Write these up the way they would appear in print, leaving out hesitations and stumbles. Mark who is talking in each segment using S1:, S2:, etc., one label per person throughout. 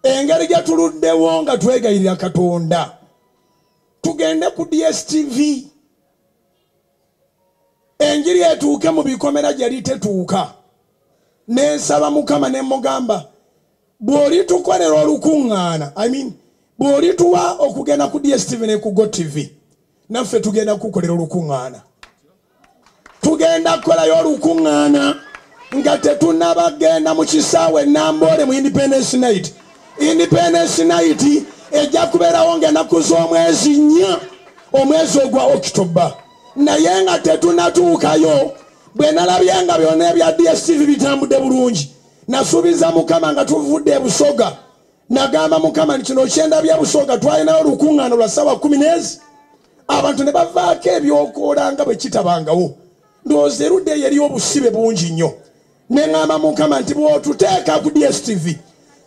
S1: Engeri gye tuluddewo nga twegayirira Katonda tugende ku DSTV, enjiri etuuke mu bikomera gyali tetuuka. Nensaba Mukama ne mugamba, bw'olitukolera olukuŋŋaana, I mean, bw'olituwa okugenda ku DSTV ne ku GOTV, naffe tugenda kukolera olukuŋŋaana. Tugenda kukolayo olukuŋŋaana nga tetunnabagenda mu kisaawe Namboole mu Independence Night. Independence Night ejja kubeerawo ng'ennaku z'omwezi 4, omwezi ogwa October. Naye nga tetunnatuukayo, bwe nalabye nga byonna ebya DSTV bitambudde bulungi, nasuubiza Mukama nga tuvudde e Busoga. Nagamba Mukama nti kino kyendabye Busoga, twalinayo olukuŋŋaana lwa ssaawa 14, abantu ne bavaako ebyokoola nga bwe kitabangawo. Ndowooza erudda eyo eriyo obusibe bungi nnyo. Ne ŋŋamba Mukama nti bw'otuteeka ku DSTV,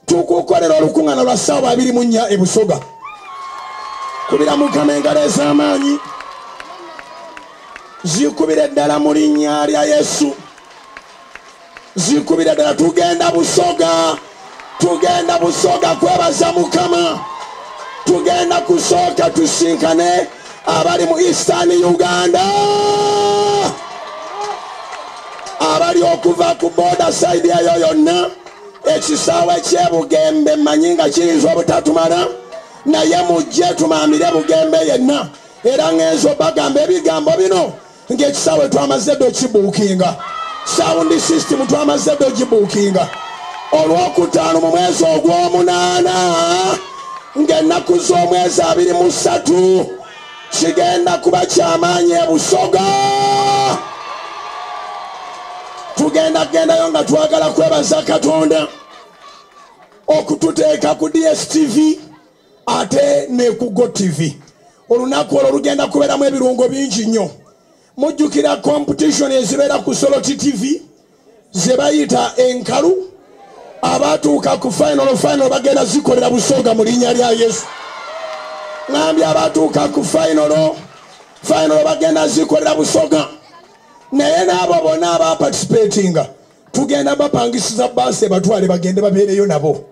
S1: tukukolera olukuŋŋaana lwa ssaawa 24 e Busoga. Kubira Mukama engalo ez'amaanyi, zikubire ddala mu linnya lya Yesu, zikubire ddala. Tugenda Busoga, tugenda Busoga kwebaza Mukama. Tugenda kusooka tusinkane abali mu Eastern Uganda, abali okuva ku border side eyo yonna. Ekisaawe ky'Ebugembe mmanyi nga kiyinza obutatumala, naye mujje tumamire Bugembe yenna. Era ngenzo bagamba ebigambo bino ng'ekisaawe twamaze dda okibuukinga, sound system twamaze dda ogibuukinga. Olwokutaano mu mwezi ogw'omunaana ng'ennaku z'omwezi 23 kigenda kuba kyamaanyi e Busoga. Tugenda kugendayo nga twagala kwebaza Katonda okututeeka ku DSTV ate ne ku GOTV. Olunaku olwo lugenda kubeeramu ebirungo bingi nnyo. Mujjukira competition ezibeera ku Soloti TV ze bayita enkalu, abatuuka ku final bagenda zikolera Busoga mu linnya lya Yesu. Ngambye abatuuka ku final bagenda zikolera Busoga. Naye n'abo bonna abaparticipatinga tugenda bapangisiza baasi ebatwale bagende babeereyo nabo.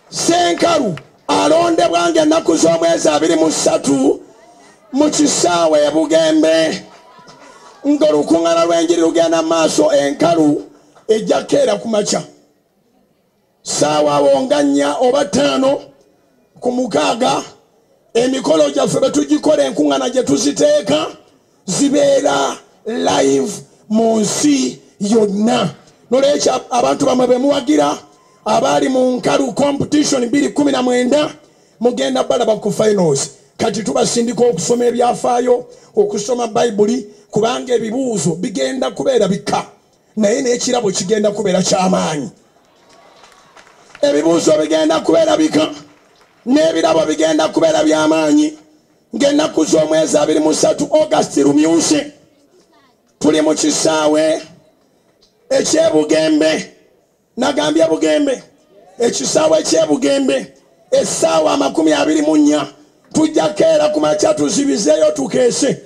S1: Ssenkalu alondebwa ng'ennaku z'omwezi 23 mu kisaawe e Bugembe, ng'olukuŋŋaana lw'enjiri lugenda mu maaso. Enkalu ejja kukeera ku makya ssaawa awo nga 4 oba 5 ku 6. Emikolo gyaffe bwe tugikola, enkuŋŋaana gye tuziteeka zibeera live mu nsi yonna. Nolwekyo abantu bamwe be muwagira abaali mu nkalu competition 2019 mugenda balaba ku finals. Kati tubasindika okusoma ebyafaayo, okusoma Bayibuli, kubanga ebibuuzo bigenda kubeera bika, naye n'ekirabo kigenda kubeera ky'amaanyi. Ebibuuzo bigenda kubeera bika n'ebirabo bigenda kubeera by'amaanyi. Ng'ennaku z'omwezi 23 August lumyuse, tuli mu kisaawe eky'Ebugembe. Nagambye Bugembe, ekisaawe eky'Ebugembe, essaawa 24 tujja keera ku makya tuzibizeeyo tukeese.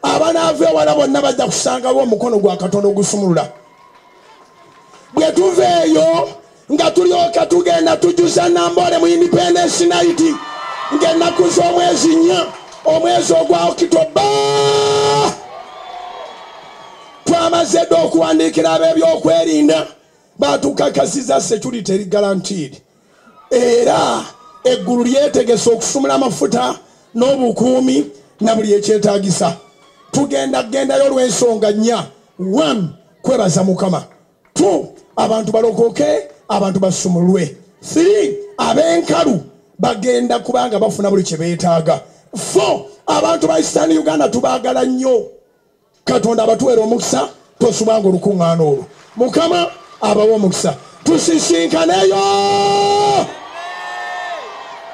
S1: Abanaava ewala bonna bajja kusangawo omukono gwa Katonda ogusumulula. Bwe tuva eyo nga tulyoka tugenda tujuza Namboole mu Independence Night ng'ennaku z'omwezi 4, omwezi ogwa Okitoba. Twamaze dda okuwandiikira ab'ebyokwerinda, batukakasiza security eri guaranteed. Era eggulu lyetegese okusumula amafuta n'obukuumi na buli ekyetaagisa. Tugenda kugendayo olw'ensonga 4. 1, kwebaza Mukama. 2, abantu balokoke, abantu basumulwe. 3, ab'enkalu bagenda kubanga bafuna buli kye beetaaga. 4, abantu ba Eastern Uganda tubaagala nnyo. Katonda abatuweera omukisa, tosubanga olukuŋŋaana olwo. Mukama abawe omukisa. Tusisinkaneyo.